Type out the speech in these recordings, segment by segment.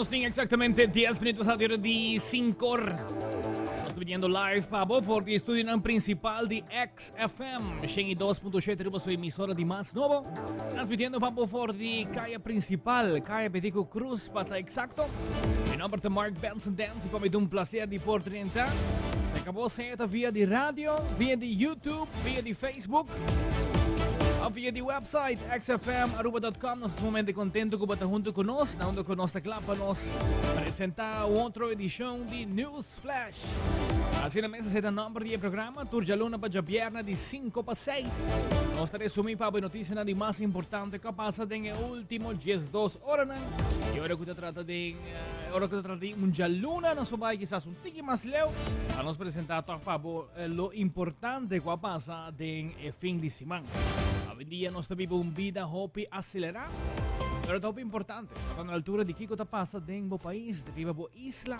Nos tin exactamente 10 minuut pasado di ora di 5 or. Nos ta biniendo live pa bo for di estudionan principal di XFM 102.7 riba su emisora di mas nobo. Transmitiendo pa bo for di calle principal, calle Betico Cruz, pa ta exacto. Mi nomber ta Mark Benson Dance y pa mi ta un placer di por drenta. Se acabó sea ta via di radio, via di YouTube, via di Facebook. Of via di website xfmaruba.com. Nos sumamente contento cu bo ta hunto cu nos. Na unda cu nos ta cla pa nos presenta un otro edicion di News Flash. Asina mes esey ta nomber di e programa. Tur djaluna pa djabierna di 5 pa 6. Nos ta resumi pa bo e noticianan di mas importante cu a pasa den e ultimo 12 oranan. Y ora cu ta trata den eh, ora cu ta trata di un djaluna nos por bay kisas un tiki mas leu pa nos presenta toch pa bo eh, lo importante cu a pasa den e fin di siman. Awendia nos ta biba un bida hopi acelerá, pero ta hopi importante pa ta na altura di kiko ta pasa den bo pais, riba bo isla.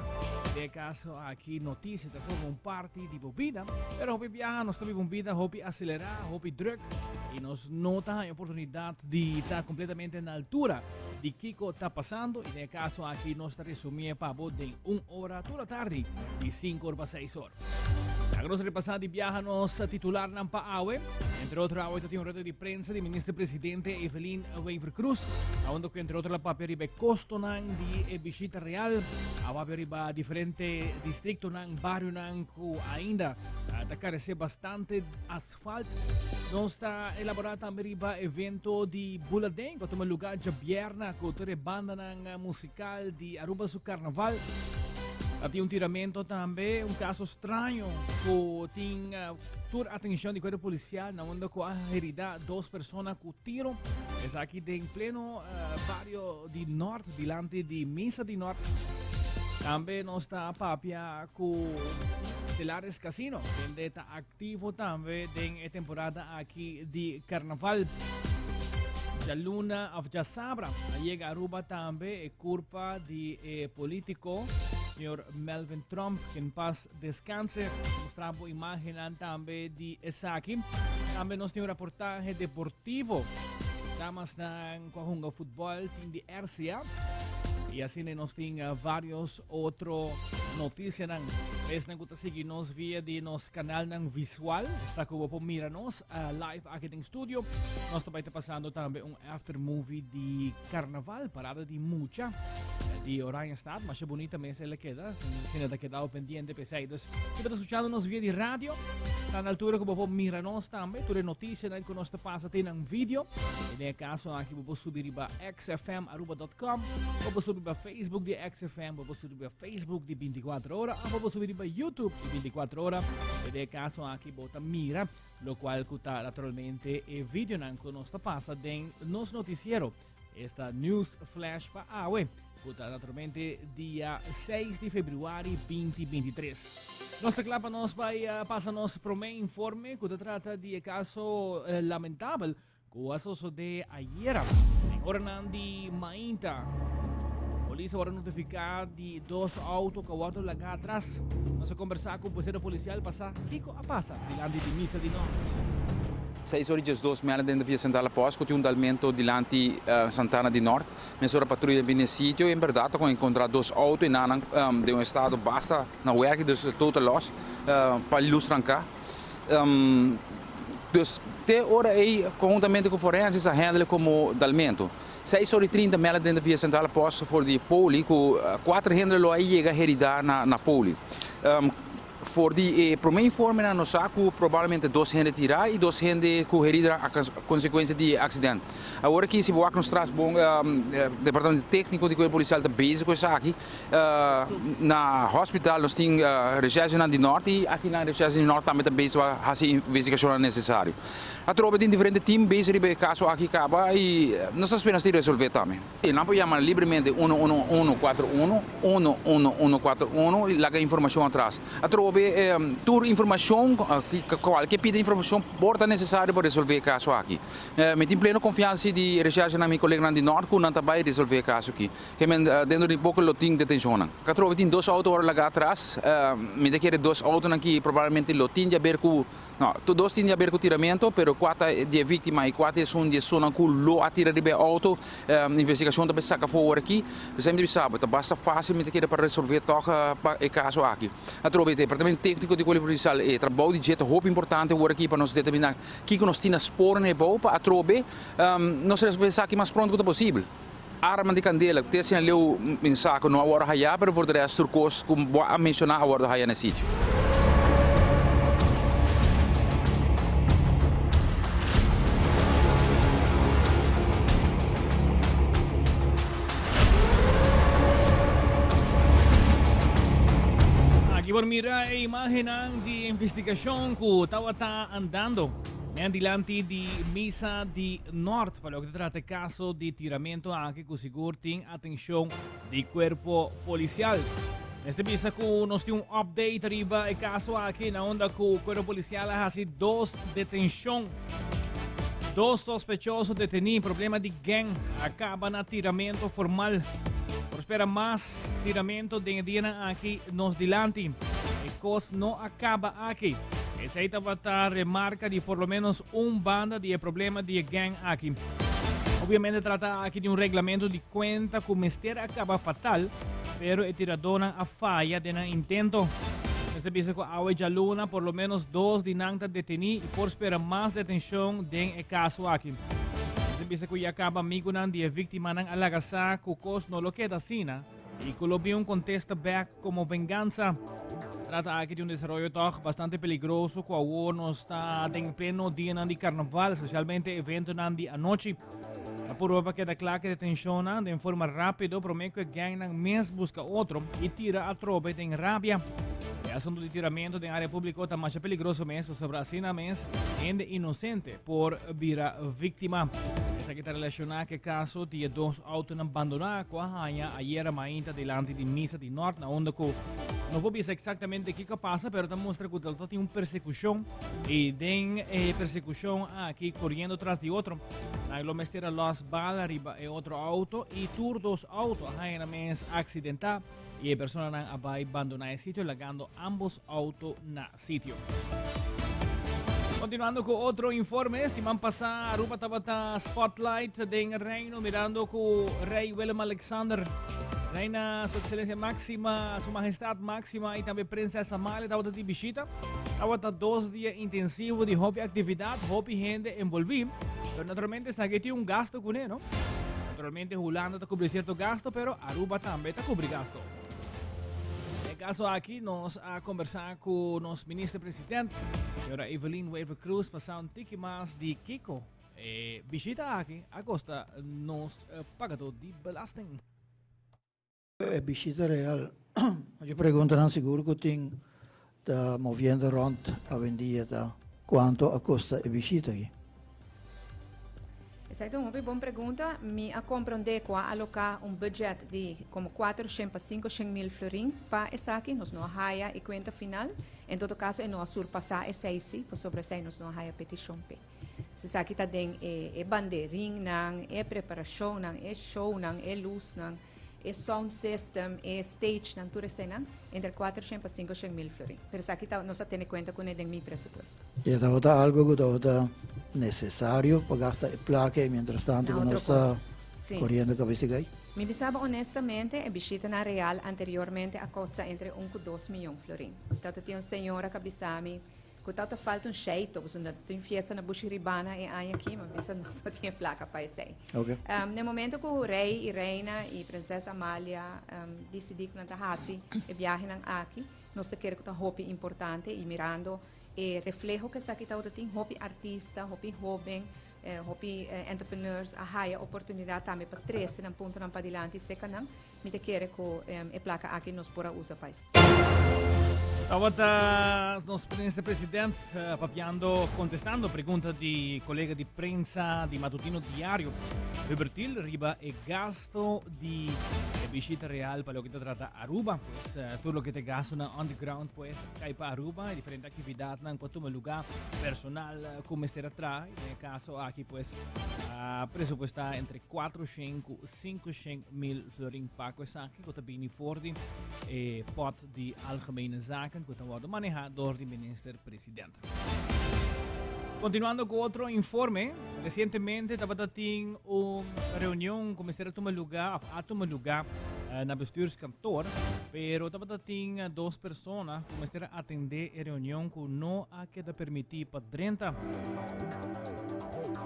Den e caso aki noticia ta forma un parti di bo bida, pero hopi biaha nos ta biba un bida hopi acelerá, hopi druk y nos no ta haña oportunidad di ta completamente na altura di kiko ta pasando y den e caso aki nos ta resumie pa bo den un ora tur atardi di 5 or pa 6 or. Laga nos repasá di biaha nos titularnan pa awe. Entre otro awe ta tin un rueda di prensa di Minister Presidente Evelyn Wever-Croes, unda ku entre otro la papia riba e kostonan di e bishita real, a papia riba diferente distriktonan, barionan ku ainda ta karesé bastante asfalt. Nos ta elaborá tambe riba evento di Buladeng ku a tuma lugá djabièrna ku tur e bandanan musikal di Aruba su karnaval. A tin un tiramento tambe, un kaso straño ku tin tur atenshon di kuerpo polisial na unda ku a herida dos persona ku tiro. Esaki den pleno bario di Nort, dilanti di Misa di Nort. Tambe nos ta papia ku Stellaris Casino, kende ta Activo tambe den e temporada aki di Carnaval. Djaluna of djasabra a yega Aruba tambe e curpa di e politico señor Melvin Trump, que en paz descanse. Mustra bo imagennan tambe di esaki. Tambe nos tin un reportahe deportivo. Damasnan cu a hunga futbol tin di RCA. Y asina nos tin varios otro noticianan. Esnan cu ta sigui nos via di nos canalnan visual, esta cu bo por mira nos live aki den studio. Nos ta bay ta pasando tambe un after movie di carnaval, parada di mucha di Oranjestad. Masha bonita mes el a keda. Asina ta kedao pendiente p'esey. Dus, si bo ta escuchando nos via di radio, ta na altura cu bo por mira nos tambe. Tur e noticianan cu nos ta pasa tin nan video. Y den e caso aki bo por subi riba xfmaruba.com, bo por subi riba Facebook di XFM, bo por subi riba Facebook di 24 Ora, of bo por subi riba YouTube di 24 Ora. E den e caso aki bo ta mira locual cu ta naturalmente e videonan cu nos ta pasa den nos noticiero. Esta News Flash pa awe, cu ta naturalmente dia 6 di februari 2023. Nos ta cla pa nos bay pasa nos prome informe cu ta trata di e caso lamentabel Ku a sosodé ayera den oranan di mainta. Polis a wòrdu notifiká di dos outo ku a wòrdu lagá atras. Nos a kombersá ku vocero polisial pa sa kiko a pasa dilanti di misa di Nort. Seis ora i diesdos mèlda den via Sentral Apòs ku tin un dalmento dilanti Santana di Nort. Mesora patruya a bini e sitio i en bèrdat ta kon enkontrá dos outo i nan den un estado basta na wèrki, dus total loss, pa lus ranká. Dus te ora ei konhuntamente ku forensis a handle komo dalmento. Seis ora i trinta mèlda den via Sentral Post for di poli ku kuater hende lo a yega heridá na poli. For di e promé informenan nos sa ku probablemente dos hende tirá i dos hende ku herida a konsekuensia di e aksident. Awor aki si bo wak nos tras bon departamento tékniko di kuerpo polisial ta bezig ku esaki. Na hospital nos tin recherchenan di nort y aki nan recherche di nort tambe ta bezig pa haci investigacionnan necesario. Atrobe tin diferente team bezig riba e caso aki caba y nos ta spera nos tin resolve tambe. Nan por yama libremente uno uno uno cuatro uno, uno uno uno cuatro uno y laga informacion atras. Atrobe. Atrobe tur informashon, kualke pida informashon por ta nesesario pa resolvé e kaso aki. Mi tin pleno konfiansa di reshershenan, mi koleganan di Nòrt ku nan ta bai resolvé e kaso aki. Ke men dentro di poko lo tin detenshonnan. Atrobe tin dos outo ora laga atras, mi ta kere dos outonan ki probablemente lo tin di haber ku. No, tur dos tin di haber ku tiramento, pero kua ta di e víktima i kua ta esun di esunnan ku lo a tira riba e outo, investigashon ta bai saka afó awor aki. P'esei mi ta bisa bo, ta basta fásil mi ta kere pa resolvé tòg pa e kaso aki. Atrobe e departamento tékniko di Kuerpo Polisial e trabou di dje ta hopi importante awor aki pa nos determiná kiko nos tin na spor na e bou pa atrobe nos resolvé esaki mas pronto ku ta posibel. Arma di kandela, te asina leu mi sa ku no a wòrdu hayá, pero for di rèst tur kos ku bo a menshoná a wòrdu hayá na e sitio. Aki por mira e imágennan di investigashon ku tabata andando nan dilanti di misa di Nort pa loke ta trata e kaso di tiramento aki ku sigur tin atenshon di kuerpo polisial. Mester bisa ku nos tin un update riba e kaso aki na unda ku kuerpo polisial a hasi dos detenshon. Dos sospechoso detení problema di gang a kaba na tiramento formal. Por spera mas tiramento den e dianan aki nos dilanti. E kos no a kaba aki. Esei tabata remarka di por lo menos un banda di e problema di e gang aki. Obviamente trata aki di un reglamento di cuenta cu mester a caba fatal, pero e tiradonan a faya den nan intento. Mester bisa cu awe djaluna por lo menos dos di nan ta deteni y por spera mas detencion den e caso aki. Mester bisa cu ya caba amigonan di e victimanan a laga sa cu cos no lo keda asina. I ku lo bin un kontesta bèk komo vengansa. Trata aki di un desaroyo tòg bastante peligroso ku awor nos ta den pleno dianan di karnaval, spesialmente eventonan di anochi. Ta purba pa keda kla ku e detenshonnan den forma rápido promé ku e gangnan mes buska otro i tira atrobe den rabia. E asuntu di tiramentu den área públiko ta masha peligroso mes pasobra asina mes hende inosente por bira víktima. Esaki ta relashoná ku e kaso di e dos Autonan bandoná ku a haña ayera mainta dilanti di misa di Nort na unda ku no por bisa eksaktamente kiko a pasa pero ta mustra ku ta tin un persekushon i den e persekushon aki koriendo tras di otro nan lo mester a lòs bala riba e otro auto i tur dos auto a haña nan mes aksidentá i e personanan a bai bandoná e sitio lagando ambos auto na sitio. Continuando cu otro informe, siman pasa Aruba tabata spotlight den reino mirando cu Rey Willem Alexander, Reina Su Excelencia Máxima, Su Majestad Máxima y tambe Princesa Amalia tabata di visita. Tabata dos dia intensivo di hopi actividad, hopi hende envolvi, pero naturalmente esaki tin un gasto cune, no? Naturalmente Hulanda ta cubri cierto gasto, pero Aruba tambe ta cubri gasto. E caso aki nos a conversa cu nos minister president, señora Evelyn Wever Croes, pa sa un tiki mas di kico e bishita aki a costa nos pagador di belasting. E bishita real, hopi preguntanan sigur cu tin ta moviendo rond awendia ta cuanto a costa e bishita aki? Esaki ta un hopi bon pregunta. Mi a comprende cu a aloca un budget di como 400 pa 500 mil florin pa esaki. Nos no a haya e cuenta final. En todo caso e no a surpasa esey si, pasobra esey nos no a haya peticion p'e. Dus esaki ta den e e banderinnan, e preparacionnan, e shownan, e luznan, e sound system, e stagenan, tur eseinan, entre 400 pa 500 mil florin. Pero esaki ta, nos a tene cuenta cune den mi presupuesto. E tabata algo cu tabata necesario pa gasta e placa y mientras tanto cu nos ta coriendo cabes di gai? Mi bisaba honestamente, e bishitanan real anteriormente a costa entre un cu dos miyon florin. Tabata tin un señora cu a bisa mi, Cu ta ta falta un sheito, pasobra no tin fiesta na Bushiribana e aña aki, ma bisa nos no tin e placa pa esey. Okay. Um, na e momento cu rey y reina y prinses Amalia um, dicidi cu nan ta haci e viahenan aki, nos ta kere cu ta hopi importante y mirando e refleho cu esaki tabata tin, hopi artista, hopi hoben, eh, hopi eh, entrepreneurs a haya oportunidad tambe pa trece nan puntonan padilanti seca nan. Mi ta kere ku e plaka aki nos por a usa pa esei. Tabata nos minister president papiando of contestando pregunta di colega di prensa di Matutino Diario, Hubert Thiel, riba e gasto di e Bishita real pa loke ta trata Aruba, pues tur loke ta gastonan on the ground pues kai pa Aruba, e diferente actividadnan cu a tuma lugar, personal cu mester a traha, y den e caso aki pues a presupuesta entre 400 cu 500 mil florin pa cu esaki cu ta bini for di e pot di Algemene Zaken cu ta wordo maneha door di Minister President. Continuando cu otro informe, recientemente tabata tin un reunion cu mester a tuma lugar, of a tuma lugar eh, na bestuurskantoor, pero tabata tin eh, dos persona cu mester a atende e reunion cu no a keda permiti pa drenta.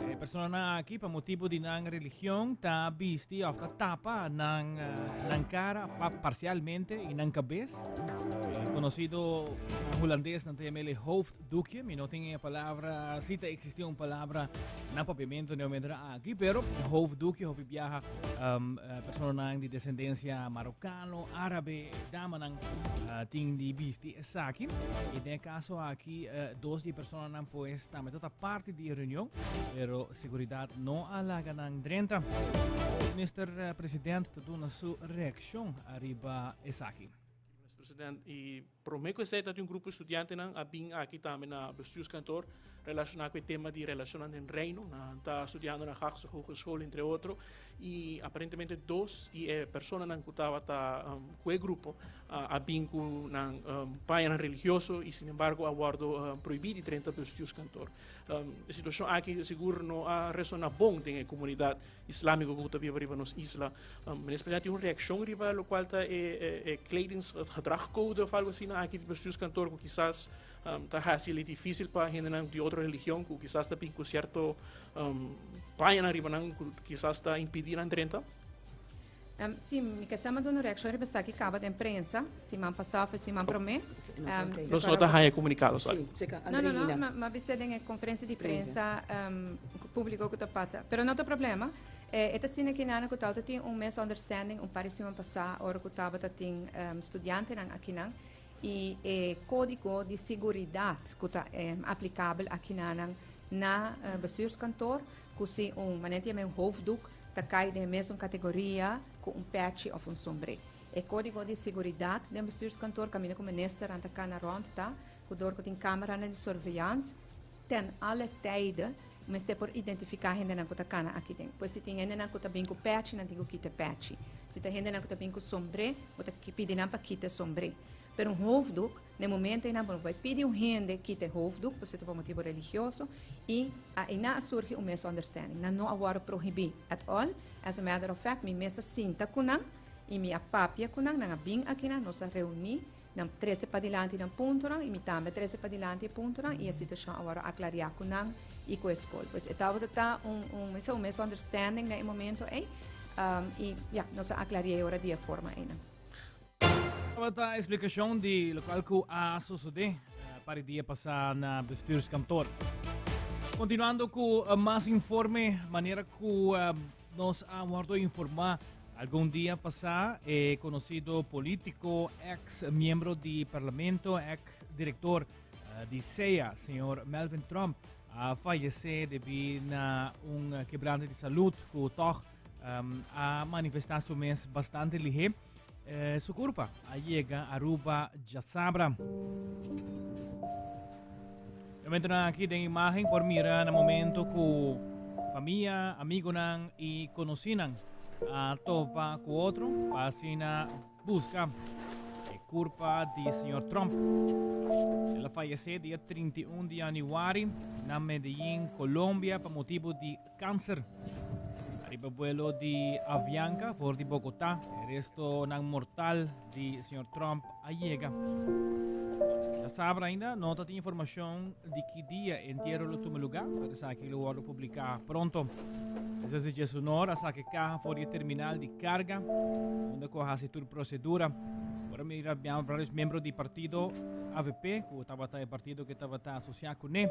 E personanan aki pa motibo di nan religion ta bisti of ta tapa nan, eh, nan cara pa parcialmente y nan cabes. E conocido hulandes nan ta yam'e hoofddoekje. Mi no tin e palabra, si ta existi un palabra na papiamento ne momento aki, pero hoofddoekje hopi biaha um, personanan di descendencia marocano, árabe, damanan uh, tin di bisti esaki. Y den e caso aki, uh, dos di personanan pues tambe ta parte di e reunion, pero seguridad no a laga nan drenta. Minister President ta duna su reaccion ariba esaki. Minister President, y prome cu esey ta un grupo estudiantenan a bin aki tambe na bestuurskantoor relaciona cu e tema di relacionnan den Reino. Nan ta studiando na Haagse Hogeschool entre otro y aparentemente dos di e personanan cu tabata cu e grupo a bin cu nan pañanan religioso y sin embargo a wordo prohibi di drenta bestuurskantoor. E situacion aki sigur no a resona bon den e comunidad Islamico cu ta biba riba nos isla. Meneer Presidente, tin un reaccion riba locual ta e e kledingsgedragcode of algo asina aki di bestuurskantoor cu kisas ta haci li dificil pa hendenan di otro religion cu kisas ta bin cu cierto pañanan riba nan cu kisas ta impidi nan drenta? Sí, mi ke sa mi a duna un reaccion riba esaki caba den prensa siman pasa of e siman prome. Nos no ta haña comunicado, sorry. No, no, no, mi a bisa den e conferencia di prensa publico cu ta pasa. Pero no ta problema. E ta asina kinan cu tabata tin un misunderstanding un par di siman pasa ora cu tabata tin studiantenan akinan y e codigo di siguridad cu ta aplicabel akinanan na bestuurskantoor cu si un, manera ta yama un hoofddoek, ta kai den e mesun kategoria ku un pèchi òf un sombré. E kódigo di seguridat den bestuurskantoor kaminda ku ministernan ta kana rònt ta ku dor ku tin kameranan di surveillance ten alle tijde mester por identifiká hendenan ku ta kana aki den. Pues si tin hendenan ku ta bin ku pèchi nan tin ku kita e pèchi. Si ta hendenan ku ta bin ku sombré bo ta pidi nan pa kita e sombré. Pero un hoofddoek, na e momento einan bo no por bai pidi un hende kita e hoofddoek pasobra ta pa motibu religioso i einan a surgi un misunderstanding. Nan no a wòrdu prohibí at all. As a matter of fact, mi mes a sinta ku nan i mi a papia ku nan. Nan a bin akinan, nos a reuní, nan trese padilanti nan puntonan i mi tambe a trese padilanti e puntonan i e situashon a wòrdu aklariá ku nan i ku e skol. Pues e tabata ta un un un misunderstanding na e momento ei i ya, nos a aklariá e ora di e forma einan. Tabata explicacion di locual cu a sucede par di dia pasa na bestuurskantoor. Continuando cu mas informe, manera cu nos a wordo informa algun dia pasa, e conocido politico, ex miembro di parlamento, ex director di CEA, señor Melvin Trump, a fallece debi na un quebrante di salud cu toch a manifesta su mes bastante lihe. Eh, su curpa a yega Aruba djasabra. Momentonan aki den imagen por mira na momento cu famia, amigonan y conocinan a topa cu otro pa asina busca e curpa di señor Trump. El a fallece dia 31 di januari na Medellin, Colombia pa motibo di Cancer. Ariba vuelo di Avianca for di Bogotá, e restonan mortal di señor Trump a yega. Ya sabra ainda no ta tin informacion di ki dia entiero lo tuma lugar, pero esaki lo wordo publica pronto. Despues di djesunor a saca e caha for di e terminal di carga, unda cu a haci tur procedura. Por a mira varios miembro di partido avp, cu tabata e partido cu tabata asocia cune,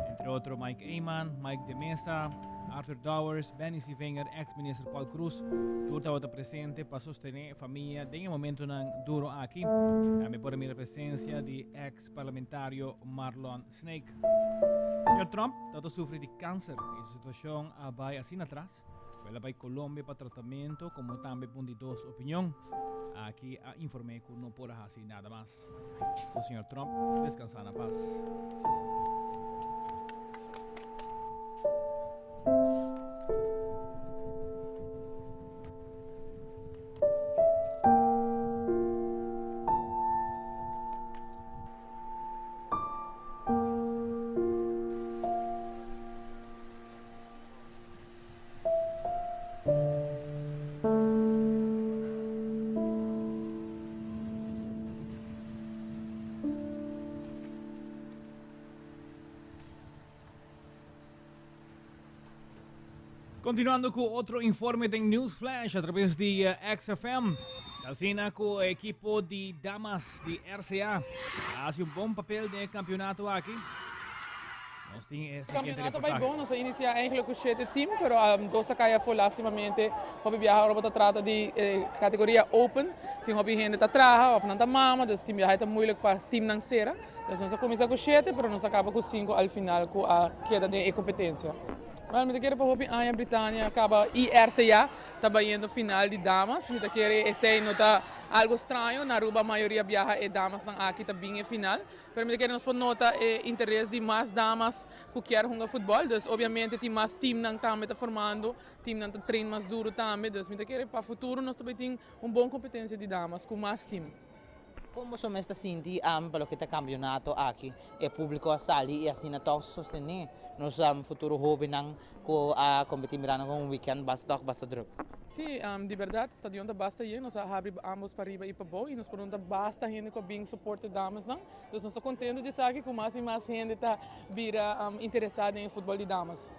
entre otro Mike Eman, Mike de Meza, Arthur Dowers, Benny Sievinger, ex-minister Paul Croes, tur tabata presente pa sostene e famia den e momentonan duro aki. Tambe por a mira presencia di ex-parlamentario Marlon Snake. Señor Trump tabata sufri di cancer y su situacion a bay asina atras. Cu el a bay Colombia pa tratamento como tambe pa un di dos opinion. Aki a informe cu no por a haci nada mas. Cu señor Trump descansa na paz. Continuando cu otro informe den News Flash a través di eh, XFM. Asina cu equipo di damas di RCA hace un bon papel den e campeonato aki. Nos tin e E siguiente campeonato bai reportahe. bon, nos a inicia eigenlijk cu shete team, pero um, dos a cay afo lastimamente. Hopi biaha ora bo ta trata di eh, categoria open, tin hopi hende ta traha of nan ta mama, dus tin biaha e ta moeilijk pa teamnan cera. Dus nos a cuminsa cu shete, pero nos a caba cu cinco al final cu a keda den e competencia. Wel, mi ta kere pa hopi aña Britannia caba y RCA ta bayendo final di damas. Mi ta kere esey no ta algo straño, na Aruba mayoria biaha e damasnan aki ta bin e final. Pero mi ta kere nos por nota e interes di mas damas cu kier hunga futbol. Dus obviamente tin mas teamnan tambe ta formando, teamnan ta train mas duro tambe. Dus mi ta kere pa futuro nos ta bay tin un bon competencia di damas cu mas team. Kon boso mes ta sinti pa loke ta kampionato aki? E públiko a sali i asina tòg sostené nos futuro hóbennan ku a kompetí mirando ku un wikènt basta tòg basta drùk. Sí, di bèrdat stadion ta basta yen. Nos a habri ámbos pariba i pabou i nos por nota basta hende ku a bin soporte damesnan. Dus nos ta kontentu di esaki ku mas i mas hende ta bira interesá den e futbòl di damas.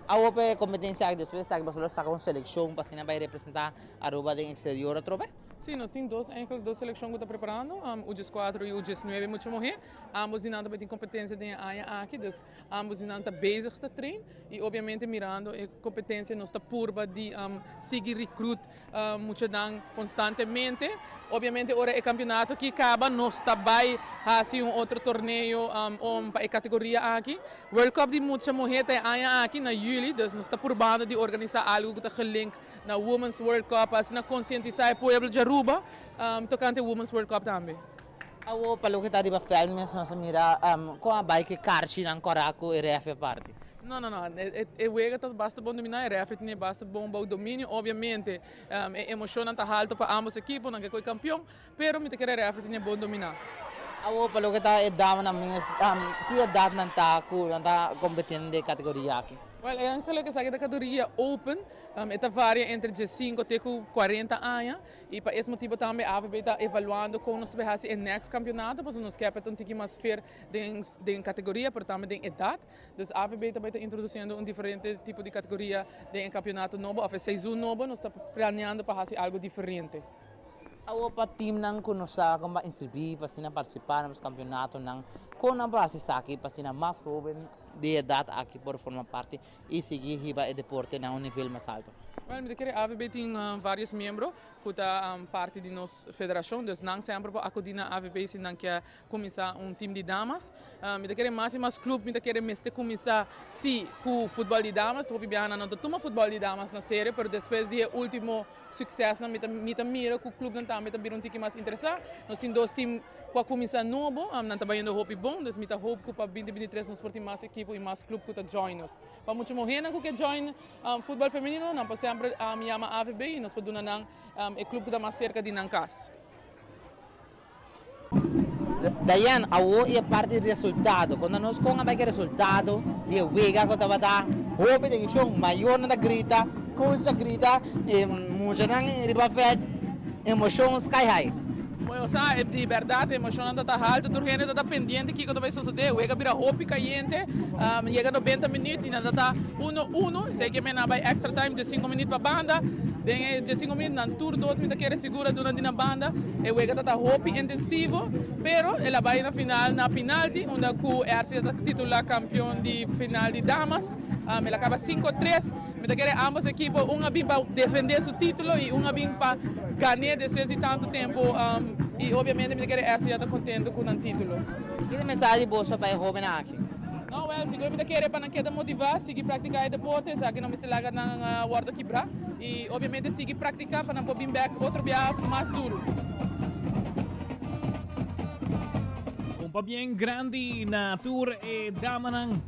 Awor pa e kompetensia aki despues di esaki boso lo saka un selekshon pa asina bai representá Aruba den eksterior atrobe? Sí, nos tin dos eigenlijk dos seleccion cu ta preparando, um, U diescuatro y U diesnuebe mucha muher. Ambos di nan ta bay tin competencia den e aña aki, dus ambos di nan ta bezig ta train y obviamente mirando e competencia nos ta purba di um, sigui recruit um, muchanan constantemente. Obviamente ora e campeonato aki caba nos ta bay haci un otro torneo um, om pa e categoria aki. World Cup di mucha muher ta e aña aki na juli, dus nos ta purbando di organisa algo cu ta gelink Na Women's World Cup asina konsientisá e pueblo di Aruba tokante Women's World Cup tambe. Awor pa loke ta riba veld mes nos a mira kon a bai ku e karchinan kòrá ku e rèfri a parti. No no no e wega ta basta bon dominá e rèfri tene basta bon bou dominio obviamente e emoshonnan ta halto pa ambos ekipo nan ke koe kampion pero mi ta kere e rèfri tene bon dominá. Awor pa loke ta e damanan mes ki edat nan ta ku nan ta kompetiendo den e kategoria aki? Wèl eigenlijk esaki ta kategoria open. E ta varia entre diesinco te cu cuarenta aña y pa es motibo tambe AVB ta evaluando con nos ta bay haci e next campeonato pasobra nos kier pa ta un tiki mas fair den den categoria pero tambe den edad. Dus AVB ta bay ta introduciendo un diferente tipo di categoria den e campeonato nobo of e seizoen nobo nos ta planeando pa haci algo diferente. Awor pa teamnan cu no sa con pa inscribi pa asina participa na nos campeonatonan, con nan por haci esaki pa asina mas hoben di edad aki por forma parti y sigui hiba e deporte na un nivel mas alto. Bueno, mi ta kere AVB tin varios miembro cu ta parti di nos federacion, dus nan semper por acudi na AVB si nan kier cuminsa un team di damas. Mi ta kere mas y mas club mi ta kere mester cuminsa si cu futbol di damas, hopi biaha nan no ta tuma futbol di damas na serio, pero despues di e ultimo succesnan mi ta mi ta mira cu clubnan tambe ta bira un tiki mas interesa. Nos tin dos team cu a cuminsa nobo, nan ta bayendo hopi bon, dus mi ta hoop cu pa binti binti tres nos por tin mas ekipo y mas club cu ta join nos. Pa mucho muhernan cu ke join futbol femenino nan por semper yama AVB y nos por duna nan e club cu ta mas cerca di nan cas. Dayan, awor e parti di resultado. Konta nos kon a bai ku e resultado di e wega ku tabata hopi tenshon. Mayornan ta grita, coach ta grita, e muchanan riba vèlt, emoshon sky high. Bueno, sa, di bèrdat e emoshonnan ta ta haltu. Tur hende ta ta pendiente kiko ta bai sosodé. Wega bira hopi kayente. Yega nobenta minüt i nan ta ta uno uno. Esei ke men a bai extra time, diesinko minüt pa banda. Den e diesinko minüt nan tur dos mi ta kere sigur a duna di nan banda. E wega ta ta hopi intensivo, pero el a bai na final na pinalti unda cu RCA ta titula campeon di final di damas. El a caba cinco tres. Mi ta kere ambos ekipo un a bin pa defende su titulo y un a bin pa gane despues di tanto tempo y obviamente mi ta kere RCA ta contento cu nan titulo. Kiko mensahe di boso pa e hobennan aki? No, wel, sigur mi ta kere pa nan keda motivá, sigui praktiká e deporte, esaki no mester laga nan wòrdu kibrá i obviamente sigui praktiká pa nan por bin bèk otro biaha mas duru. Un pabien grandi na tur e damanan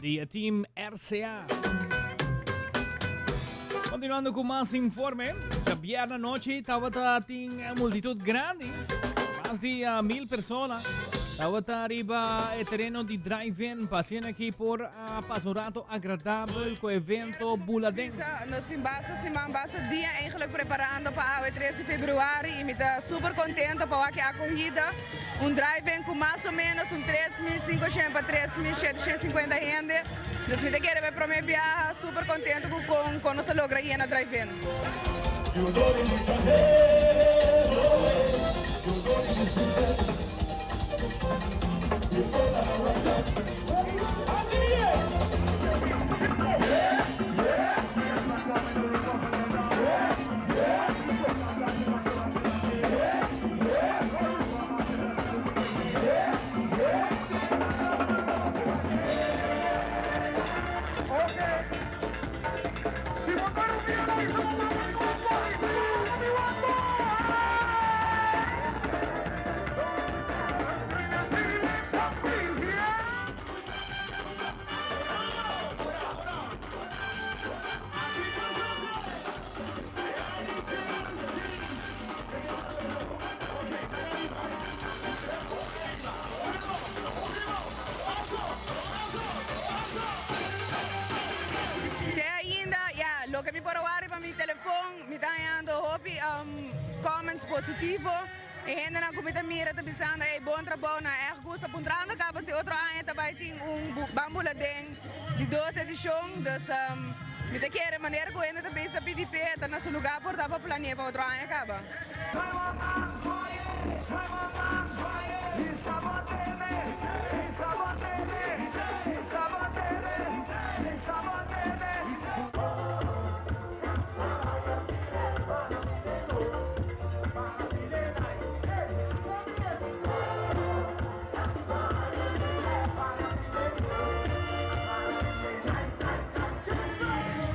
di e team RCA. Continuando cu mas informe, djabièrnè anochi tabata tin multitud grandi, mas di mil persona tabata riba e tereno di drive-in pa asina aki por a pasa un rato agradabel cu evento Buladen. Nos tin basta siman, basta dia eigenlijk preparando pa awe 3 di februari y mi ta super contento pa wak e acogida. Un drive-in cu mas o menos un 3500 pa 3750 hende. Dus mi ta kere pa e prome biaha super contento cu con con nos a logra yena drive-in. Te ainda, ya, loke mi por a wak riba mi telefon, mi ta hañando hopi comments positivo. E hendenan ku mi ta mira ta bisando, ey, bon trabou, nan ègt gusta. Puntrando kaba si otro aña ta bai tin un bambula den di dos edishon. Dus mi ta kere manera ku hende ta bisa pidi p'e ta na su lugá por ta pa plane'é pa otro aña kaba.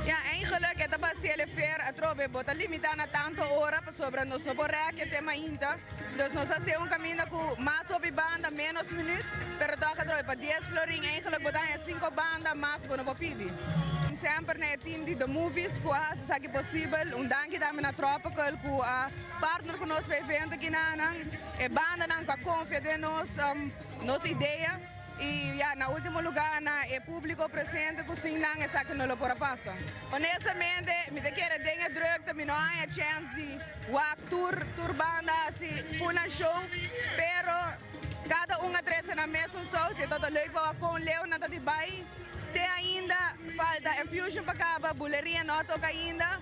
Ja, eigenlijk e ta basiel e fer atrobe. Bo ta limita na tanto ora pasobra nos no por rek e tema ainda. Dus nos a haci un caminda cu mas hopi banda, menos minuut, pero toch atrobe pa dies florin eigenlijk bo ta haña cinco banda, mas bo no por pidi. Semper na e team di The Movies cu a haci esaki posibel. Un danki tambe na Tropical cu a partner cu nos pa e evento aki nan. E bandanan cu a confia den nos, nos idea. Y ya, na ultimo lugar na e publico presente cu sin nan esaki no lo por a pasa. Honestamente, mi ta kere den e drukte mi no haña chance di wak tur tur banda haci full nan show, pero cada un a trece nan mesun saus y e tabata leuk pa wak con leu nan ta di bay. Te ainda falta e fusion pa caba, buleria no a toca ainda,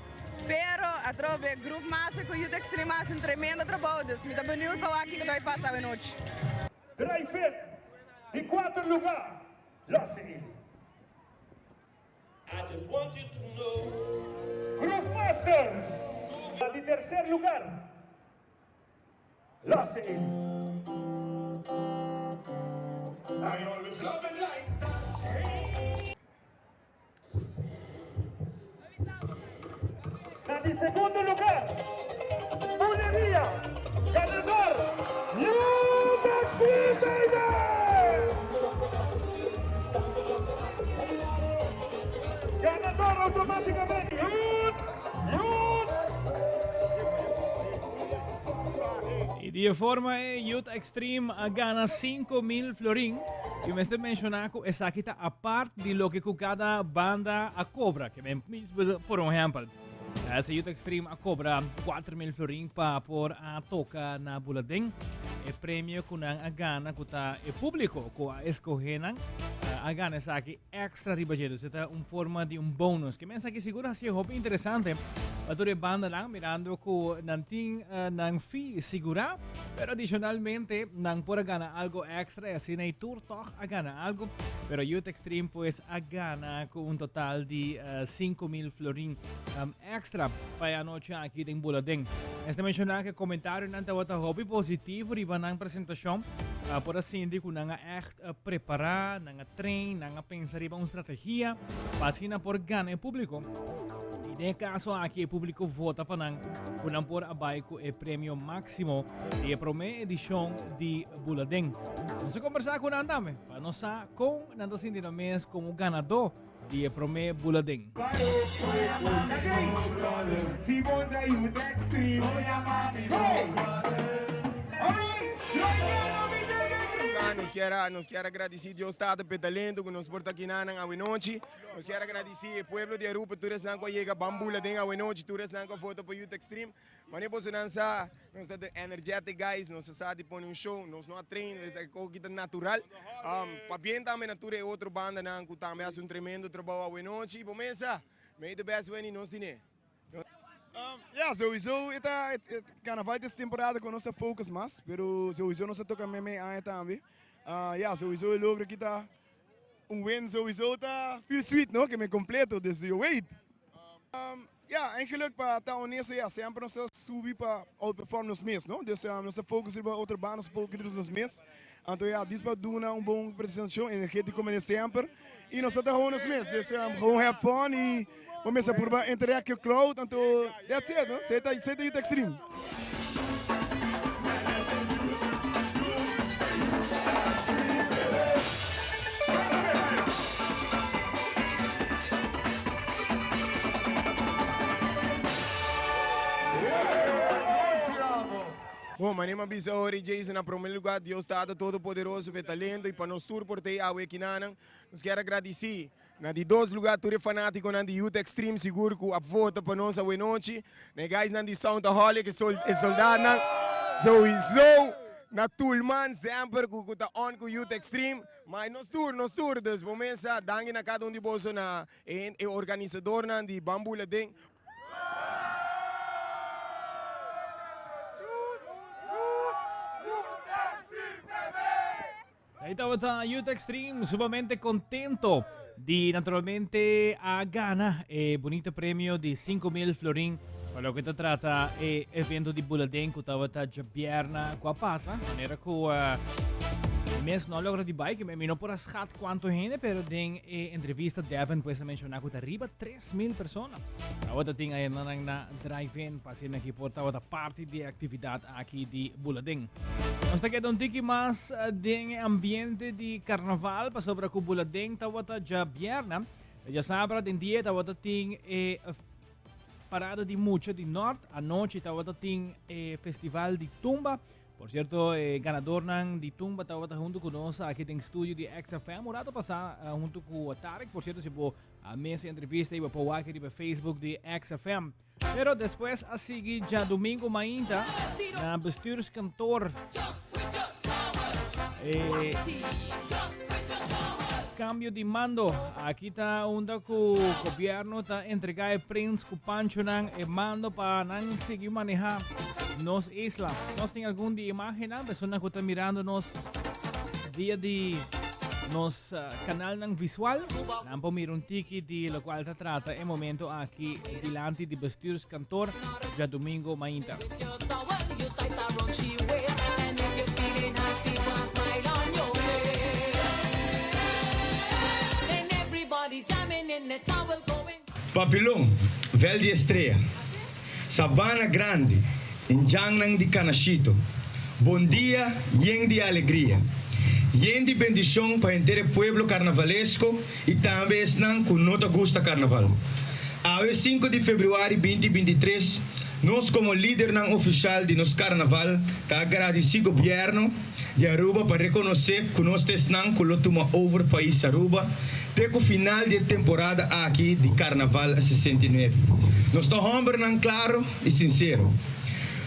pero atrobe Groove Master cu Youth Extreme a haci un tremendo trabou, dus mi ta benieuwd pa wak kico ta bay pasa awenochi. Drive-in, di kuater lugá, Los Angeles. Groove Masters, di terser lugar, Los Angeles. Na di segundo lugar, Buleria, ganador, New Taxi Baby! Ganador automaticamente, Youth, Youth! Y di e forma e Youth Extreme a gana 5.000 florin. Y mester menciona cu esaki ta apart di loke cu cada banda a cobra. Que men, por un ejemplo, ese Youth Extreme a cobra 4.000 florin pa por a toca na Buladeng. E premio cu nan a gana cu ta e publico cu a escoge nan a gana esaki extra riba dje. Dus ta un forma di un bonus. Que men esaki sigur haci hopi interesante pa tur e bandanan mirando cu nan tin nan fee sigura. Pero adicionalmente nan por a gana algo extra y asina y tur toch a gana algo. Pero Youth Extreme pues a gana cu un total di 5000 florin um, extra pa e anochi aki den Buladen. Mester menciona cu e comentarionan tabata hopi positivo riba nan presentacion. Uh, por a sinti cu nan a echt uh, prepara, nan a train, nan a pensa riba un strategia pa asina por gana e publico. Y den e caso aki e publico vota pa nan cu nan por a bai cu e premio maximo di e prome edicion di Buladen. Nos a conversa cu nan tambe pa nos sa con nan ta sinti nan mes como ganador di e prome Buladen. Nos kier a nos kier a gradici Dios Tata p'e talento cu nos por ta kinanan awenochi. Nos kier a gradici e pueblo di Aruba, tur esnan cu a yega ban Buladen awenochi, tur esnan cu a vota pa Youth Extreme. Mane bosonan sa, nos ta the energetic guys, nos ta sa di pone un show, nos no a train, e ta koki ta natural. Pabien tambe na tur e otro bandanan cu tambe haci un tremendo trabou awenochi. Bo mesa, may the best win y nos dine. Ya, sowieso e ta carnaval ta es temporada cu nos ta focus mas, pero sowieso nos ta toca meme aña tambe. Ya, sowieso e logro aki ta un win, sowieso ta feel sweet, no, ke me completo, dus yo wait. Ya, eigenlijk pa ta honesto, ya, semper nos ta subi pa outperform nos mes, no, dus nos ta focus riba otro banda, nos ta focus riba nos mes. Anto ya, dis pa duna un bon presentacion, energetico manera semper, y nos ta ta gewoon nos mes, dus gewoon have fun y bo mester purba interact cu e crowd, anto that's it, no? Esey ta esey ta Youth Extreme. Bon, manera mi a bisa ora i Jason, na prome lugar Dios Tata Todopoderoso pa e talento i pa nos tur por ta ei awe kinanan. Nos kier a gradisí na di dos lugar tur e fanatikonan di Youth Extreme sigur ku a vota pa nos awe nochi, na e guysnan di Soundaholic, e sol e soldatnan souiso, na Tulman semper ku ku ta on ku Youth Extreme, ma nos tur, nos tur, dus bo mesa danki na kada un di boso na e e organisadornan di Bambula Den. Ahí tabata Youth Extreme sumamente contento di naturalmente a gana e bonito premio di 5.000 florin pa loke ta trata e evento di Buladen ku tabata djabierna ku a pasa. Manera ku uh, mes no a logra di bai, mi no por a schat cuanto hende, pero den e entrevista Devin pues a menciona ku ta riba 3.000 persona. Tabata tin ayendanan na drive-in pa asina ki por tabata parti di e actividad aki di Buladen. Nos ta keda un tiki mas eh, den e ambiente di carnaval pasobra ku Buladen tabata djabierna. Djasabra den dia tabata tin e eh, parada di mucha di Nort. Anochi tabata tin e festival di tumba. Por cierto, e ganadornan di tumba tabata hunto cu nos aki den studio di XFM un rato pasa eh, hunto cu Tarek. Por cierto, si bo a mes entrevista iba por wak riba Facebook di XFM. Pero despues a sigui djadomingo mainta na bestuurskantoor. Eh, cambio di mando. Aki ta unda cu gobierno ta entrega e prins cu panchonan e mando pa nan sigui maneha nos isla. Nos tin algun di imagennan, personan cu ta mirando nos via di nos Kanalnan visual, nan por mira un tiki di lokual ta trata e momento aki dilanti di bestuurskantoor djadumingo mainta. Papilon, Vel di Estrea, Sabana Grandi, Indjannan di Canashito, Bon dia yen di alegria, yen di bendicion pa henter e pueblo carnavalesco y tambe esnan cu no ta gusta carnaval. Awe sinku di februari binti 23, nos como lidernan oficial di nos carnaval ta agradeci gobierno di Aruba pa reconoce cu nos ta esnan cu lo tuma over pais Aruba te cu final di e temporada aki di Carnaval 69. Nos ta hombernan claro y sincero.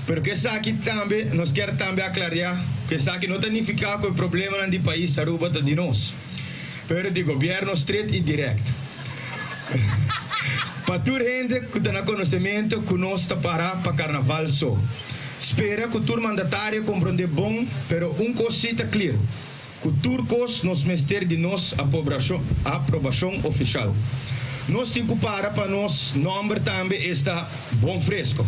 Pero cu esaki tambe nos kier tambe aclaria cu esaki no ta nifica cu e problemanan di pais Aruba ta di nos, pero di gobierno stret y direct. Pa tur hende cu ta na conocemento cu nos ta para pa Carnaval so. Spera cu tur mandatario compronde bon, pero un cos si ta clear. Ku tur kos nos mester di nos aprobashon ofishal. Nos tin ku para pa nos nòmber tambe esta bon fresko.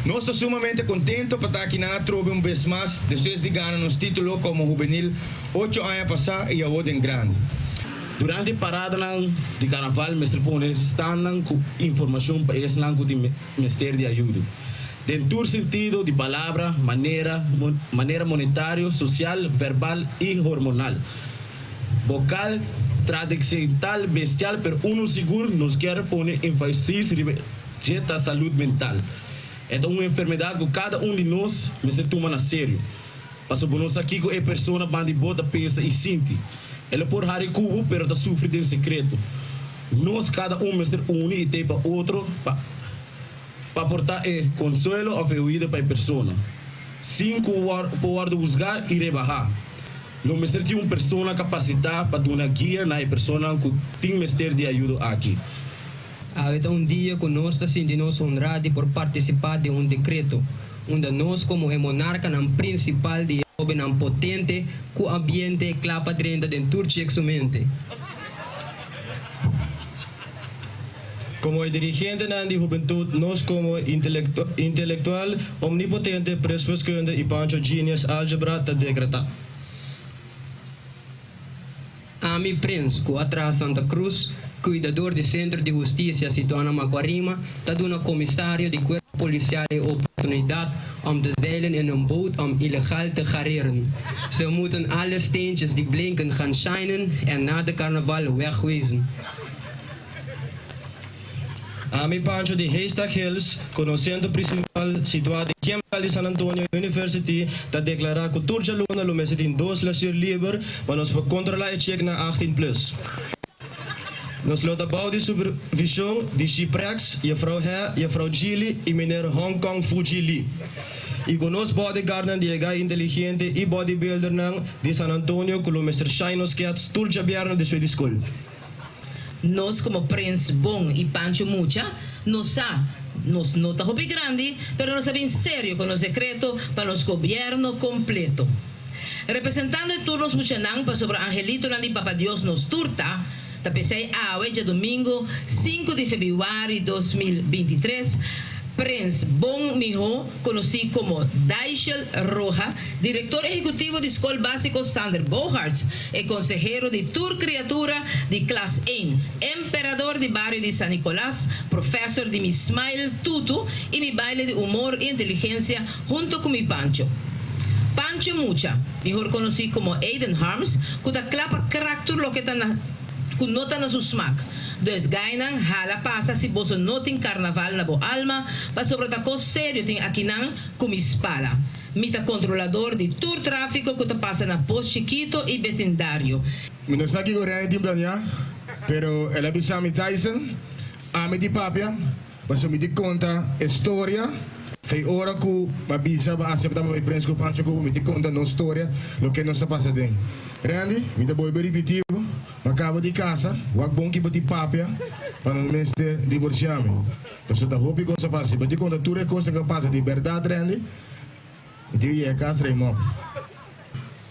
Nos ta sumamente kontento pa ta akinan atrobe un bes mas despues di gana nos título komo hubenil ocho aña pasá i awo den grandi. Durante e paradanan di karnaval mester pone standnan ku informashon pa esnan ku tin mester di ayudo. Den tur sentido di palabra, manera, manera monetario, social, verbal y hormonal. Vocal, tradicciental, bestial, pero uno sigur nos kier pone enfasis riba dje ta salud mental. E ta un enfermedad cu cada un di nos mester tuma na serio. Pasobra bo no sa kico e persona banda di bo ta pensa y sinti. E lo por hari cu bo pero ta sufri den secreto. Nos cada un mester uni y tey pa otro pa. Pa por ta e konsuelo òf e huida pa e persona, sin ku por wòrdu husgá i rebahá. Lo mester tin un persona kapasitá pa duna guia na e personanan ku tin mester di ayudo aki. Awe ta un dia ku nos ta sinti nos honrá di por partisipá den un dekreto unda nos komo e monarkanan prinsipal di e hóbennan potente ku ambiente kla pa drenta den tur chek su mente. Komo e dirigentenan di hubentut nos komo intelektual omnipotente preswiskunde i Pancho Genius Algebra ta dekretá. Ami Prins, ku a traha Santa Cruz, kuidador di Sentro di Hustisia situá na Macuarima, ta duna komisario di Kuerpo Polisial e oportunidat om te zeilen in een boot om illegal te gareren. Ze moeten alle steentjes die blinken gaan shinen en na de carnaval wegwezen. Ami Pancho di Haystack Hills, ku nos sentro prinsipal situá den Kemdal di San Antonio University, ta deklará ku tur djaluna lo mester tin dos lesur liber pa nos por kontrolá e cheknan 18 plus. Nos lo ta bou di supervishon di Shiprex, Jefrou He, Jefrou Gili i Meneer Hong Kong Fuji Li. I ku nos bodyguardnan di e gai inteligente i bodybuildernan di San Antonio ku lo mester shine nos kèts tur djabièrnè despues di skol. Nos como Prins Bon y Pancho Mucha, nos sa, nos no ta hopi grandi, pero nos a bin serio cu nos decreto pa nos gobierno completo. Representando e tur nos muchanan pasobra angelitonan di Papa Dios nos tur ta, ta p'esey awe djadomingo sinku di febiuari 2023, Prins Bon miho konosí komo Daishel Roja, direktor ehekutivo di Skol Básiko Sander Bogaerts, e konsehero di tur kriatura di klas ein, emperador di bario di San Nicolas, professor di mi smile tutu i mi baile di humor i inteligensia hunto ku mi Pancho. Pancho Mucha, mihor konosí komo Aiden Harms, ku ta kla pa krak tur loke ta na ku no ta na su smak. Dus gainan hala pasa si boso no tin karnaval na bo alma, pasobra ta kos serio tin akinan ku mi spala. Mi ta kontrolador di tur trafiko ku ta pasa na Pos Chikito i besindario. Mi no sa kiko Rene tin planeá, pero el a bisa mi, Tyson, ami di papia, pasobra mi di konta e storia. Fei ora ku m'a bisa bo aseptá pa bai prens ku Pancho ku bo, mi di konta nos storia, loke nos a pasa den. Randy, mi ta bolbe ripití bo, m'a kaba di kasa, wak bon ki bo tin papia pa no mester divorsiá mi. Pasobra ta hopi kos a pasa. Si bo di konta tur e kosnan ku a pasa di bèrdat, Randy, mi tin ku yega kas Raymond.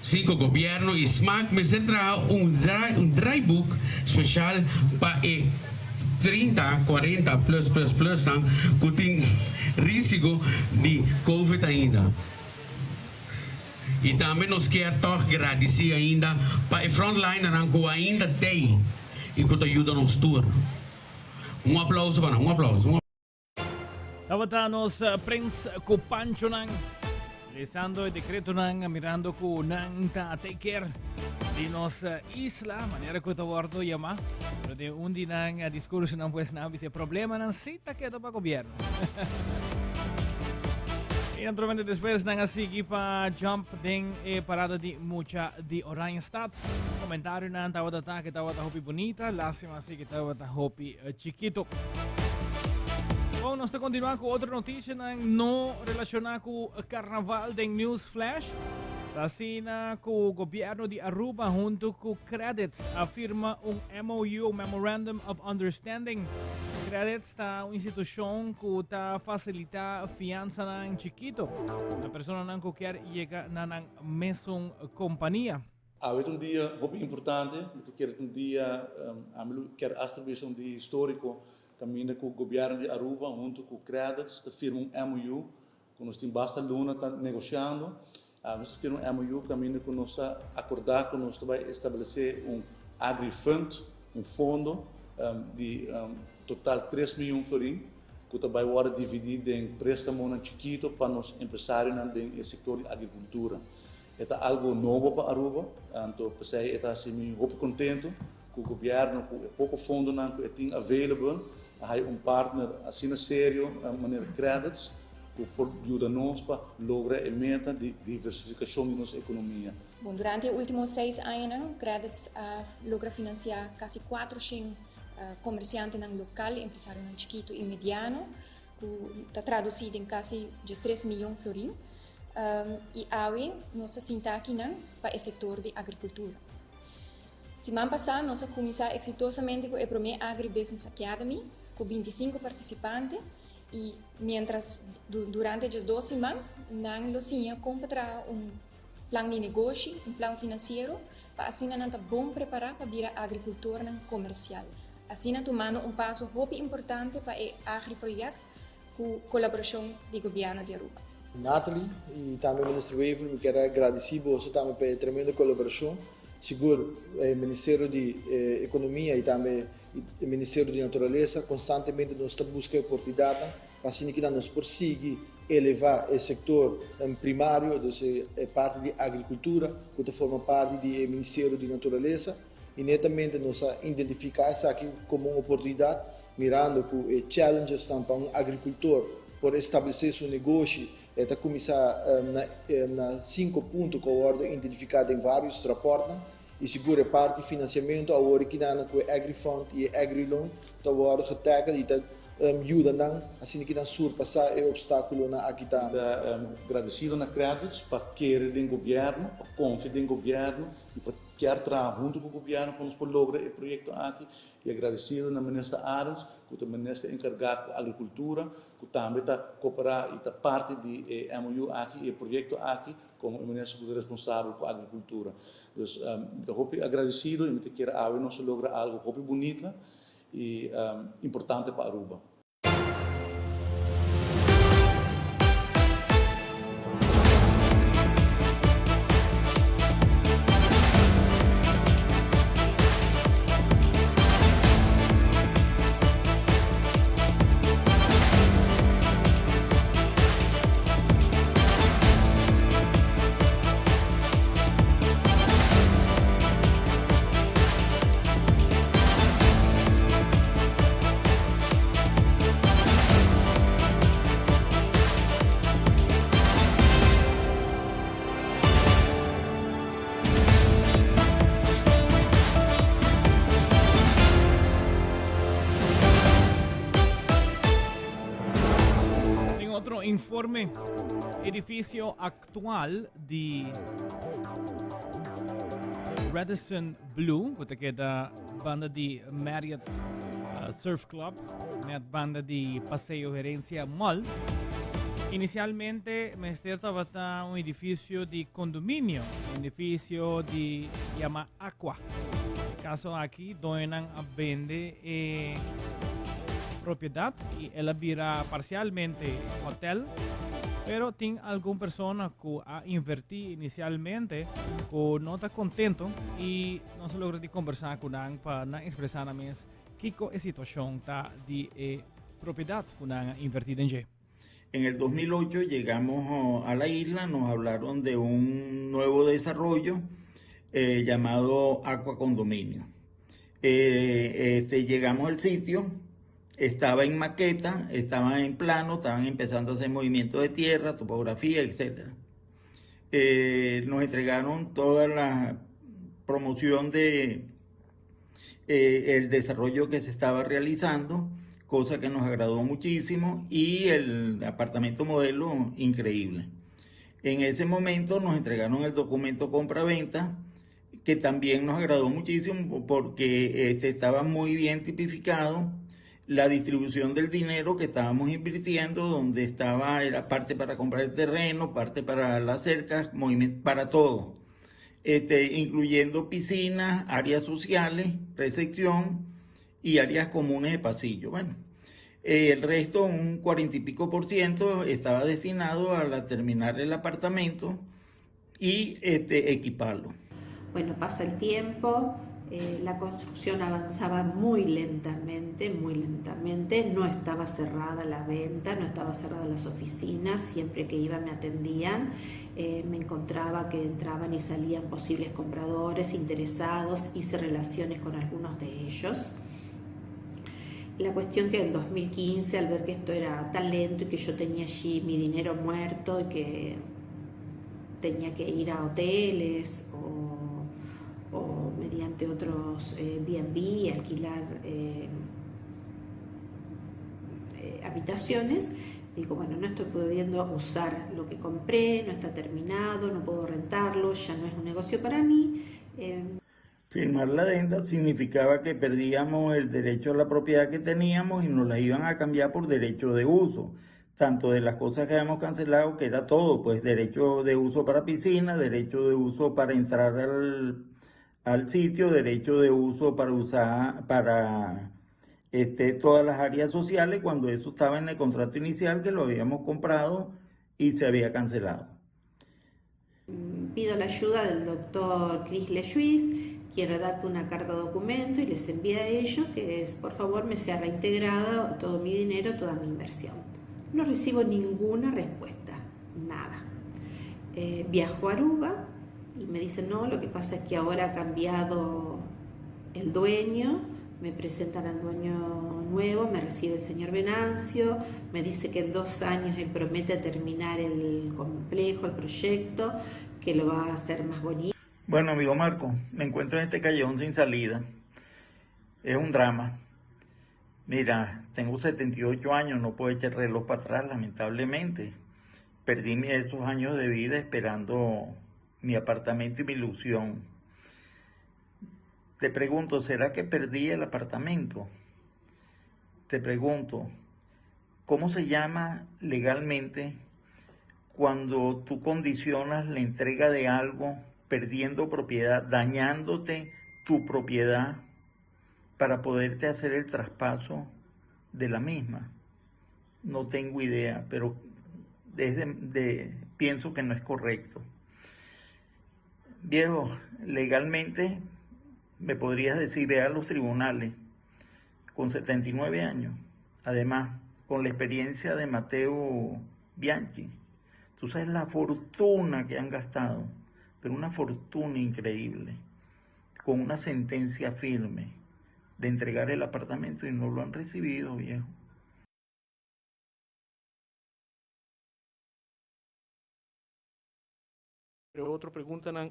Sinku Gobierno y smaak mester traha un un draaiboek special pa e 30, 40 plus plus plus nan cu tin risico di covid ainda. Y tambe nos kier toch gradici ainda pa e frontlinernan cu ainda tey y cu ta yuda nos tur. Un aplauso pa nan, un aplauso. Tabata nos eh, prins ku Panchonan. Lesando e decretonan, mirando ku nan ta take care di nos eh, isla, manera ku ta wordo yama. Pero de un di nan eh, discurso nan pues nan dice problema nan sí ta queda pa gobierno. Y naturalmente después nan a sigui pa jump den e parada di mucha di Oranjestad. Comentario nan tabata ta que tabata hopi bonita, lástima sí que tabata hopi Chikito. Bon, nos ta continua cu otro noticianan no relaciona cu carnaval den News Flash. Ta asina cu gobierno di Aruba hunto cu Credits a firma un MOU, Memorandum of Understanding. Credits ta un institucion cu ta facilita fianzanan chikito na personanan cu kier yega na nan mesun compania. Awe ta un dia hopi importante, mi ta kere ta un dia, ami lo kier hasta bisa un dia historico, caminda cu Gobierno di Aruba hunto cu Credits ta firma un MOU cu nos tin basta luna ta negociando. Nos ta firma un MOU caminda cu nos ta acorda cu nos ta bay establece un Agri Fund, un fondo di total tres miyon florin cu ta bay wordo dividi den prestamonan chikito pa nos empresarionan den e sector di agricultura. E ta algo nobo pa Aruba, anto p'esei e ta hasi mi hopi contento cu gobierno cu e poco fondonan cu e tin available a haya un partner asina serio manera Credits cu por yuda nos pa logra e meta di diversificacion di nos economia. Bon, durante e ultimo seis añanan Credits a logra financia casi 400 comerciantenan local, empresarionan chikito y mediano, cu ta traduci den casi 13 miyon florin. Y awe nos ta sinta akinan pa e sector di agricultura. Siman pasa nos a cuminsa exitosamente cu e prome Agri Business Academy cu 25 participante y mientras durante 12 siman nan lo siña con pa traha un plan di negoshi, un plan financiero pa asina nan ta bon prepara pa bira agricultornan comercial. Asina tumando un paso hopi importante pa e Agri Project cu colaboracion di Gobierno di Aruba. Natalie y tambe Minister Wever, mi kier a gradici boso tambe pa e tremendo colaboracion. Sigur e Ministerio di Economia y tambe e Ministerio di Naturalesa constantemente nos ta busca e oportunidadnan pa asina kinan nos por sigui eleva e sector primario, dus e parti di agricultura cu ta forma parti di e Ministerio di Naturalesa. Y netamente nos a identifica esaki como un oportunidad mirando cu e challengesnan pa un agricultor por establece su negoshi e ta cuminsa na cinco punto cu a wordo identifica den varios raportnan y sigur e parti financiamento awor e kinan cu e Agrifund y e Agriloan ta wordo getackle y ta yuda nan asina ki nan surpasa e obstaculonan aki tambe. Mi ta gradecido na Credits pa kere den gobierno, pa confia den gobierno y pa kier traha hunto cu gobierno pa nos por logra e proyecto aki y agradecido na Minister Arends cu ta minister encarga cu agricultura cu tambe ta coopera y ta parti di e MOU aki y e proyecto aki como e minister cu ta responsabel cu agricultura. Dus mi ta hopi agradecido y mi ta kier awe nos a logra algo hopi bunita y importante pa Aruba. Den otro informe, edificio actual di Radisson Blu, ku ta keda banda di Marriott uh, Surf Club, net banda di Paseo Herencia Mall. Inicialmente, mester tabata un edificio di condominio, un edificio di llama Aqua. Caso aki, doñonan a bende e propiedad y el a bira parcialmente hotel. Pero tin algun persona cu a inverti inicialmente cu no ta contento y nos a logra di conversa cu nan pa nan expresa nan mes kico e situacion ta di e propiedad cu nan a inverti den dje. En el 2008 llegamos oh, a la isla, nos hablaron de un nuevo desarrollo eh, llamado Aqua Condominio. Eh, este, llegamos al sitio, estaba en maqueta, estaba en plano, estaban empezando a hacer movimiento de tierra, topografía, etc. Eh, nos entregaron toda la promoción de eh, el desarrollo que se estaba realizando, cosa que nos agradó muchísimo, y el apartamento modelo increíble. En ese momento nos entregaron el documento compra-venta, que también nos agradó muchísimo porque este, estaba muy bien tipificado. la distribución del dinero que estábamos invirtiendo, donde estaba, era parte para comprar el terreno, parte para las cercas, para todo, este, incluyendo piscinas, áreas sociales, recepción y áreas comunes de pasillo. Bueno, el resto, un cuarenta y pico por ciento, estaba destinado a la, terminar el apartamento y este, equiparlo. Bueno, pasa el tiempo, eh, la construcción avanzaba muy lentamente, muy lentamente, no estaba cerrada la venta, no estaba cerrada las oficinas, siempre que iba me atendían, eh, me encontraba que entraban y salían posibles compradores interesados, hice relaciones con algunos de ellos. La cuestión que en 2015, al ver que esto era tan lento y que yo tenía allí mi dinero muerto y que tenía que ir a hoteles o, o mediante otros B&B eh, alquilar eh, eh, habitaciones, digo, bueno, no estoy pudiendo usar lo que compré, no está terminado, no puedo rentarlo, ya no es un negocio para mí. Firmar la adenda significaba que perdíamos el derecho a la propiedad que teníamos y nos la iban a cambiar por derecho de uso, tanto de las cosas que habíamos cancelado, que era todo, pues derecho de uso para piscina, derecho de uso para entrar al, al sitio, derecho de uso para usar, para este, todas las áreas sociales, cuando eso estaba en el contrato inicial que lo habíamos comprado y se había cancelado. Pido la ayuda del doctor Chris Lejuiz, quien redacta una carta documento y les envía a ellos que es, por favor, me sea reintegrada todo mi dinero, toda mi inversión. No recibo ninguna respuesta, nada. Eh, viajo a Aruba y me dicen, no, lo que pasa es que ahora ha cambiado el dueño, me presentan al dueño nuevo, me recibe el señor Venancio, me dice que en dos años él promete terminar el complejo, el proyecto, que lo va a hacer más bonito. Bueno, amigo Marco, me encuentro en este callejón sin salida. Es un drama. Mira, tengo 78 años, no puedo echar el reloj para atrás, lamentablemente. Perdí esos años de vida esperando mi apartamento y mi ilusión. Te pregunto, ¿será que perdí el apartamento? Te pregunto, ¿cómo se llama legalmente cuando tú condicionas la entrega de algo perdiendo propiedad, dañándote tu propiedad para poderte hacer el traspaso de la misma? No tengo idea, pero desde de, pienso que no es correcto. Viejo, legalmente me podrías decir, ve a los tribunales con 79 años, además, con la experiencia de Mateo Bianchi. Tú sabes la fortuna que han gastado, pero una fortuna increíble, con una sentencia firme de entregar el apartamento y no lo han recibido, viejo. Otro preguntanan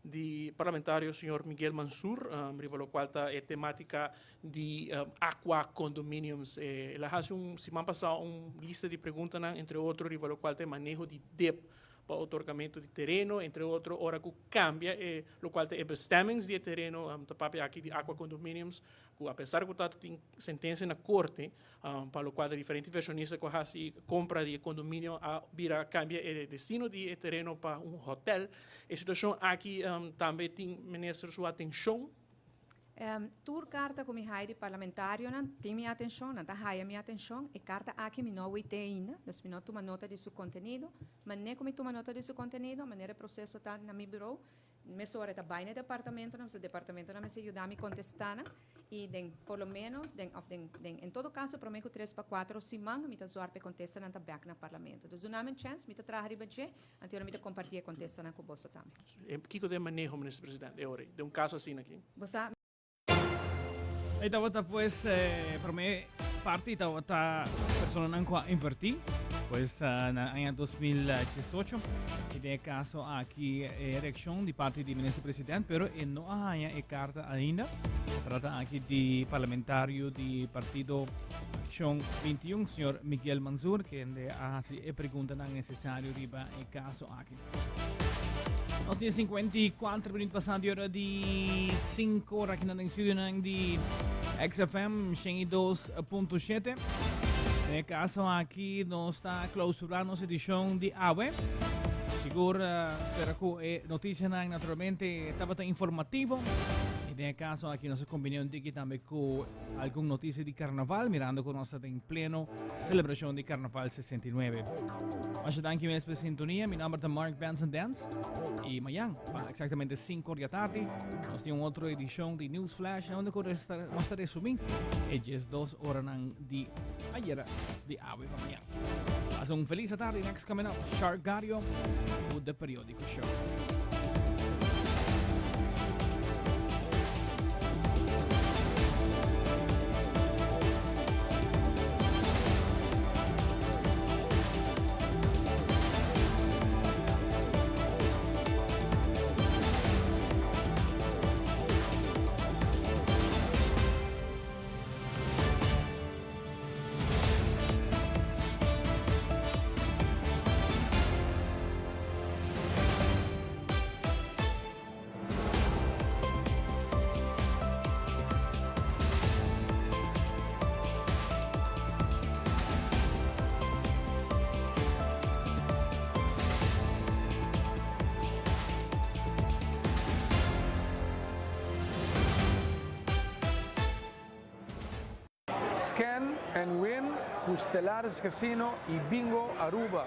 di parlamentario señor Miguel Mansur, um, riba locual ta e tematica di um, aqua condominiums. Eh, el a haci un siman pasa un lista di preguntanan, entre otro riba locual ta e maneho di dip pa otorgamento di tereno, entre otro ora cu cambia e locual ta e bestemmings di e tereno, um, ta papia aki di aqua condominiums, cu a pesar cu ta tin sentencia na corte, pa locual ta diferente inversionista cu a haci compra di e condominio a bira cambia e destino di e tereno pa un hotel. E situacion aki tambe tin minister su atencion. Tur carta cu mi haya di parlamentarionan tin mi atencion, nan ta haya mi atencion. E carta aki mi no a wete ainda, dus mi no a tuma nota di su contenido. Manera cu mi tuma nota di su contenido, manera e proceso ta na mi bureau, Mesora e ta bai na e departamentonan, pasobra e departamentonan mester yuda mi kontestá nan i den por lo ménos den òf den den en todo kaso promé ku tres pa kuater siman mi ta zòrg pa e kontestanan ta bèk na parlamento. Dus duna mi un chèns, mi ta traha riba dje, anto ora mi ta kompartí e kontestanan ku boso tambe. Kiko ta e maneho, Minister Presidente, e ora ei, den un kaso asina aki? Bo sa. E tabata pues eh, prome parti tabata personanan ku a invertí pues eh, na aña 2018 y den e caso aki e reaccion di parti di minister president pero e no a haña e carta ainda. Trata aki di parlamentario di partido Acción 21, señor Miguel Manzur, kende a hasi e preguntanan necesario riba e caso aki. Nos tin 54 minuut pasando di hora di 5 ora aquí na studio di XFM 102.7. Den e kaso aki nos ta klausurá nos edishon di awe. Sigur uh, spera ku e notisianan naturalmente tabata informativo. I den e kaso aki nos a kombiné un tiki tambe ku algun notisia di karnaval, mirando ku nos ta den pleno selebrashon di Karnaval 69. Masha danki mes pa sintonia. Mi nomber ta Mark Benson Dance. I mañan, pa eksaktamente 5 or di atardi, nos tin un otro edishon di News Flash, na unda ku nos ta resumí e 12 oranan di ayera di awe pa mañan. Pasa un feliz atardi. Next coming up, Shark Gario ku The Periódico Show. Scan and win cu Stellaris Casino y Bingo Aruba.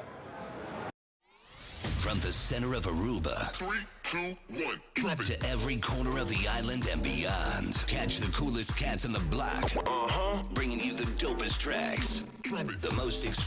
From the center of Aruba. Three, two, one, drop it. To every corner of the island and beyond. Catch the coolest cats in the block. Uh-huh. Bringing you the dopest tracks. Drop it. The most exclusive.